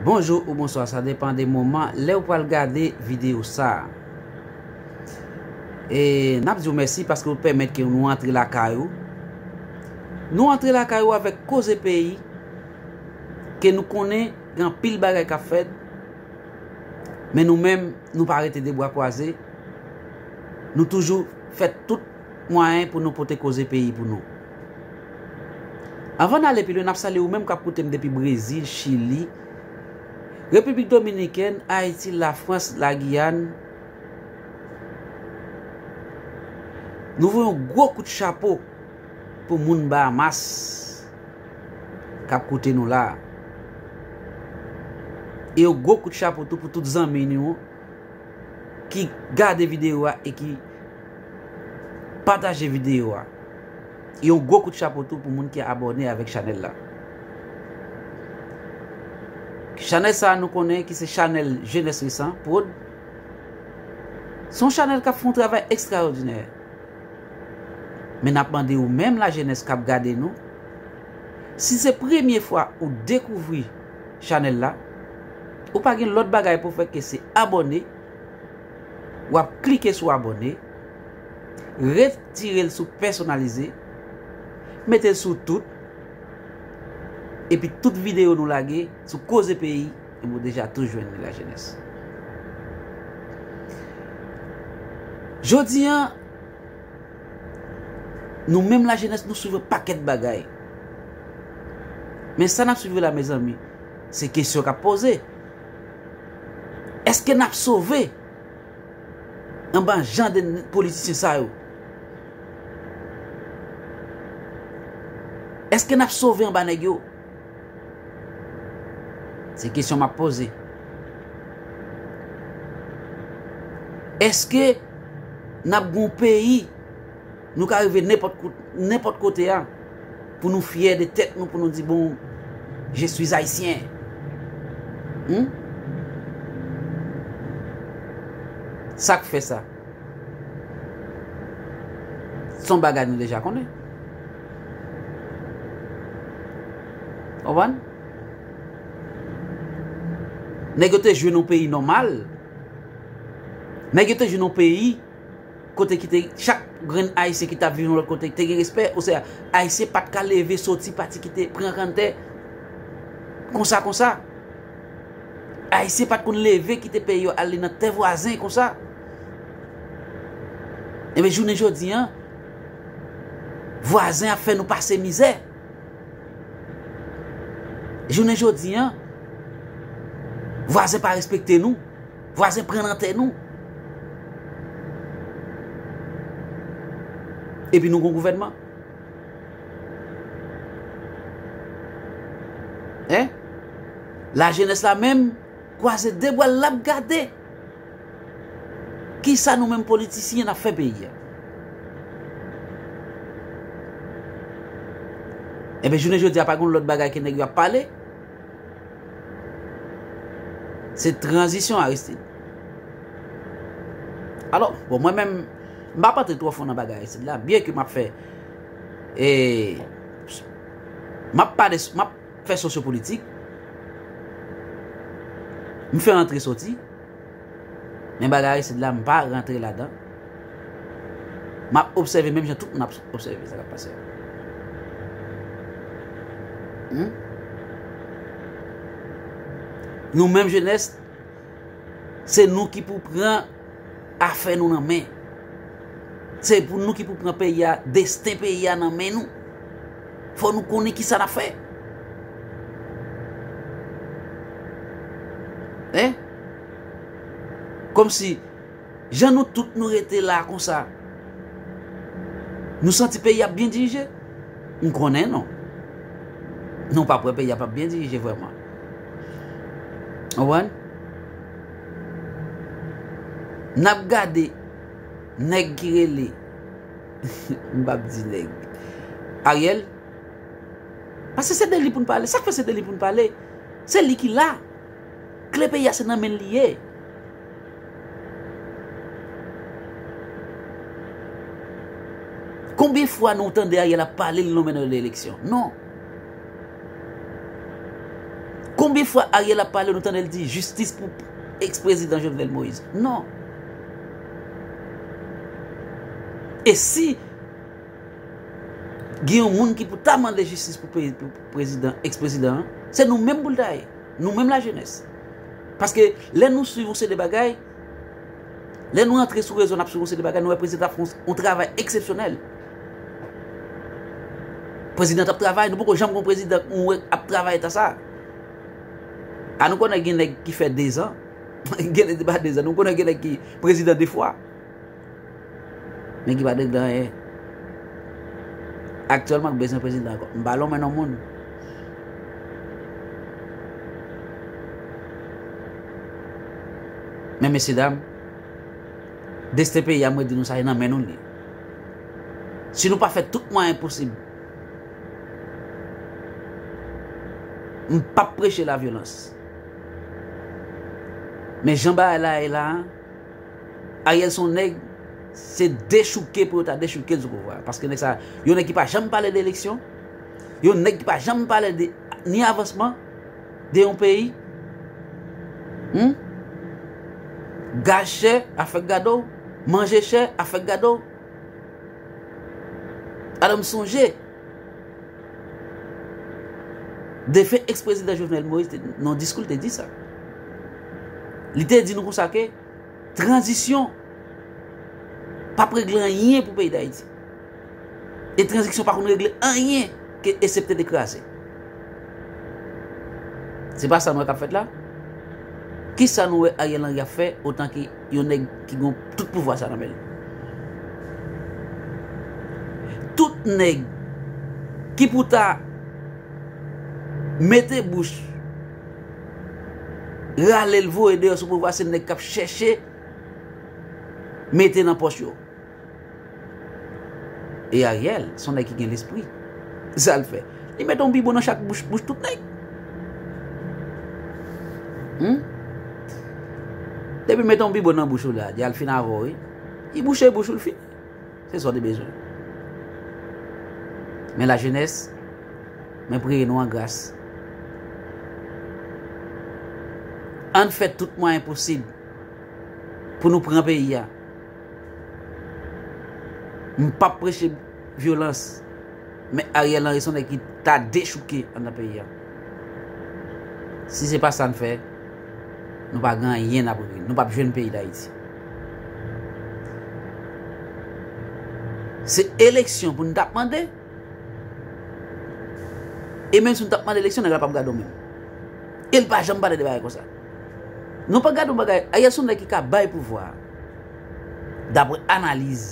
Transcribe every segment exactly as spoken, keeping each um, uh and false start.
Bonjou ou bonswa, sa depann de moman lè ou pral gade videyo sa a. E n ap di w mèsi paske w pèmèt ke nou antre lakay ou. Nou antre lakay ou avèk Koze Peyi, ke nou konnen gen anpil bagay k ap fèt, men nou menm, nou pa rete de bra kwaze. Nou toujou fè tout mwayen pou nou pote Koze Peyi pou nou. Anvan n ale pi lwen, n ap salye ou menm k ap koute m depi Brezil, Chili, Repiblik Dominikèn, Ayiti, Lafrans, Lagiyàn. Nou voye yon gwo kout chapo pou moun Bahamas k ap koute nou la a. E yon gwo kout chapo tou pou tout zanmi nou ki gade videyo a e ki pataje videyo a. Yon gwo kout chapo tou pou moun ki abòne avèk chanèl la. Chanèl sa a nou konnen ki se chanèl Jeunesse Récent Prod. Se yon chanèl k ap fè yon travay ekstraòdinè. Men n ap mande ou menm lajenès k ap gade nou, si se premye fwa ou dekouvri chanèl la, ou pa gen lòt bagay pou fè ke se abòne, w ap klike sou abòne, retire l sou pèsonalize, mete l sou tout, epi tout videyo nou lage sou Koze Peyi, e ou deja tou jwenn li lajenès. Jodi a, nou menm lajenès, nou swiv yon pakèt bagay. Men sa n ap swiv la, mezanmi, se kesyon k ap poze. Èske n ap sove anba jan de politisyen sa yo? Èske n ap sove anba nèg yo? Se kesyon m ap poze. Èske n ap gen yon peyi, nou ka rive nenpòt kout-, nenpòt kote a, pou nou fyè de tèt nou, pou nou di, bon, je suis haïtien. Hmm? Sa k fè sa? Se yon bagay nou deja konnen. Konprann? Nèg yo te jwenn yon peyi nòmal. Nèg yo te jwenn yon peyi kote ki te, chak grenn Ayisyen ki t ap viv yon lòt kote te gen respè. Osea, Ayisyen pa t ka leve soti pati kite pran kanntè konsa konsa. Ayisyen pa t konn leve kite peyi yo ale nan tè vwazen konsa. Ebyen, jounen jodi a, vwazen ap fè nou pase mizè. Jounen jodi a, vwazen pa respekte nou. Vwazen pran nan tè nou. Epi nou gon gouvènman. Hein? Lajenès la menm, kwaze de bra l, l ap gade. Kisa nou menm politisyen n ap fè peyi a? Ebyen, jounen jodi a, pa gen lòt bagay ke nèg yo ap pale. Se tranzisyon Aristide. Alò, bon, mwen menm, m p ap antre twò fon nan bagay Aristide la, byen ke m ap fè, e, m ap pale, m ap fè sosyopolitik, m fè antre soti, men bagay Aristide la, m pa rantre ladan. M ap obsève menm jan tout moun ap obsève sa k ap pase a. Hmm? Nou menm jenès, se nou ki pou pran afè nou nan men. Se pou nou ki pou pran peyi a, desten peyi a nan men nou. Fò nou konnen kisa n ap fè. Hein? Kòmsi, jan nou tout nou rete la konsa, nou santi peyi ap byen dirije? M konnen non. Nou p ap wè peyi a p ap byen dirije vrèman. Konprann? N ap gade nèg ki rele, m p ap di nèg, Ariel. Paske se de li pou n pale. Sa k fè se de li pou n pale? Se li ki la. Kle peyi a se nan men l li ye. Konbyen fwa nou tande Ariel ap pale, l nonmen nan eleksyon? Non. Konbyen fwa Ariel ap pale, nou tande l di jistis pou eksprezidan Jovenel Moïse? Non. E si gen yon moun ki pou ta mande jistis pou, pe- pou prezidan, eksprezidan an, se nou menm pou l ta ye. Nou menm lajenès. Paske lè nou swiv yon seri de bagay, lè nou antre sou rezo, n ap swiv yon seri de bagay, nou wè prezidan ap fè yon, yon travay eksepsyonèl. Prezidan t ap travay, nou poko janm gen yon prezidan nou wè ap travay tan sa. A nou konnen gen nèg ki fè dezan. Gen nèg ki pa dezan. Nou konnen gen nèg ki prezidan de fwa. Men ki pa t regle anyen. Aktyèlman, k bezwen prezidan ankò. M pa lonmen non moun. Men, mesye dam, desten peyi a, mwen di nou sa, e nan men nou l ye. Si nou pa fè tout mwayen posib, m p ap preche lavyolans. Men jan bagay la ye la a, Ariel se yon nèg, se dechouke pou yo ta dechouke l sou pouvwa a. Paske nèg sa, yon nèg ki pa janm pale de eleksyon, yon nèg ki pa janm pale de ni avansman de yon peyi. Hmm? Gaz chè, afè k gade w. Manje chè, afè k gade w. Alò, m sonje, defen eksprezidan Jovenel Moïse, te, nan diskou, l te di sa. Li te di nou konsa ke tranzisyon p ap regle anyen pou peyi Dayiti. E tranzisyon pa konn regle anyen ke esepte de kraze. Se pa sa nou wè k ap fèt la? Kisa nou wè Ariel Henry ap fè otan ke yon nèg ki gen tout pouvwa sa nan men l? Tout nèg ki pou ta mete bouch, rale l, voye deyò sou pouvwa, se nèg k ap chèche mete nan pòch yo. E Ariel, se yon nèg ki gen lespri. Sa l fè? Li mete yon bibo nan chak bouch, bouch tout nèg. Hmm? Depi mete yon bibo nan bouch ou la, di al fin avè w, wi. Li bouche bouch ou, l fini. Se sa w te bezwen. Men lajenès, mwen priye nou an gras. Ann fè tout mwayen posib pou nou pran peyi a. M p ap preche vyolans, men Ariel Henry se yon nèg ki ta dechouke anndan peyi a. Si se pa sa n fè, nou pa gen anyen n ap regle. Nou p ap jwenn peyi Dayiti. Se eleksyon pou n t ap mande. E menm si n t ap mande eleksyon, nèg la p ap gade w menm. E l pa janm pale de bagay konsa. Nou pa gade yon bagay, Ariel se yon nèg ki ka bay pouvwa a, dapre analiz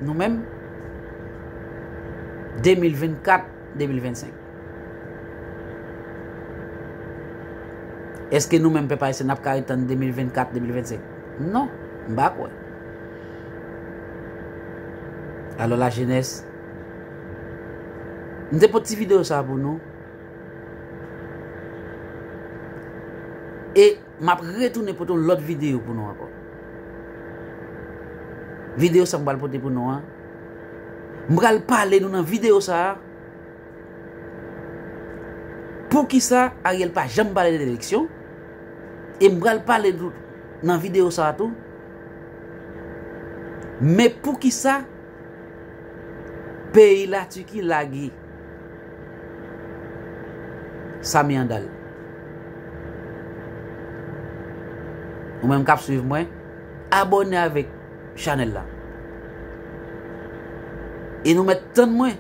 nou menm, de mil vennkat, de mil vennsenk. Èske nou menm pèp ayisyen n ap ka ret tann de mil vennkat, de mil vennsenk? Non, m pa kwè. Alò, lajenès, m te pote ti videyo sa a pou nou. E m ap retounen pote yon lòt videyo pou nou ankò. Videyo sa m pral pote pou nou an, m pral pale nou nan videyo sa a poukisa Ariel pa janm pale de eleksyon. E m pral pale tou nan videyo sa a tou. Men poukisa peyi Latiki lage Samy Handal? Ou menm k ap swiv mwen, abòne avèk chanèl la. E nou mèt tann mwen.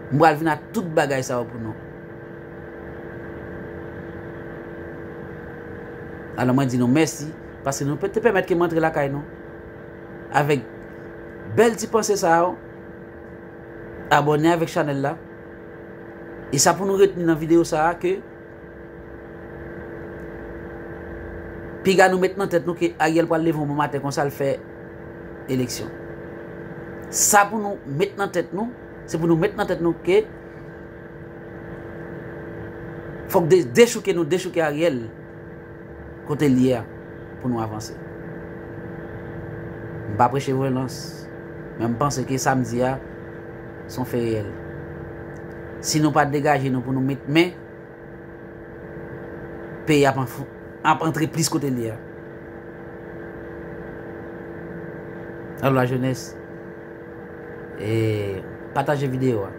M pral vin ak tout bagay sa yo pou nou. Alò, mwen di nou mèsi, paske nou te pèmèt ke m antre lakay nou avèk bèl ti panse sa yo. Abòne avèk chanèl la. E sa pou nou retni nan videyo sa a, ke piga nou met nan tèt nou ke Ariel pral leve yon bon maten konsa, l fè eleksyon. Sa pou nou met nan tèt nou, se pou nou met nan tèt nou ke fòk de, dechouke nou, dechouke Ariel kote l ye a pou nou avanse. M pa preche vyolans, men m panse ke sa m di a se yon fè reyèl. Si nou pa degaje nou pou nou met men, peyi ap, anf- ap antre plis kote l ye a. Alò, lajenès, e, pataje videyo a.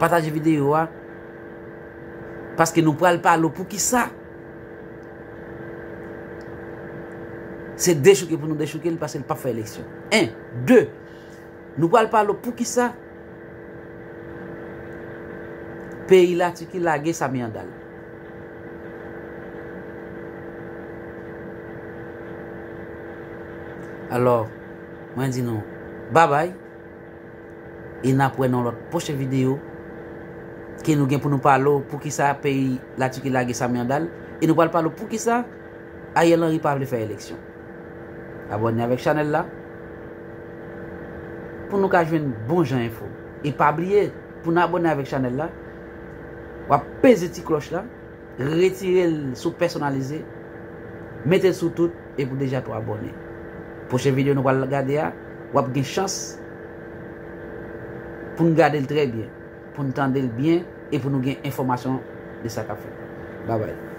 Pataje videyo a. Paske nou pral pale w poukisa se dechouke pou nou dechouke l, paske l p ap fè eleksyon. En. De, nou pral pale w poukisa peyi Latiki lage Samy Handal. Alò, mwen di nou babay, e n ap wè nan lòt pwochen videyo ke nou gen pou nou pale w poukisa peyi Latiki lage Samy Handal, e nou pral pale w poukisa Ariel Henry pa vle fè eleksyon. Abòne avèk chanèl la pou nou ka jwenn bon jan enfo. E pa bliye, pou n abòne avèk chanèl la, w ap peze ti klòch la, retire l sou pèsonalize, mete l sou tout, epi w deja tou abòne. Pwochen videyo nou pral gade a, w ap gen chans pou n gade l trè byen, pou n tande l byen, e pou nou gen enfòmasyon de sa k ap fèt. Babay.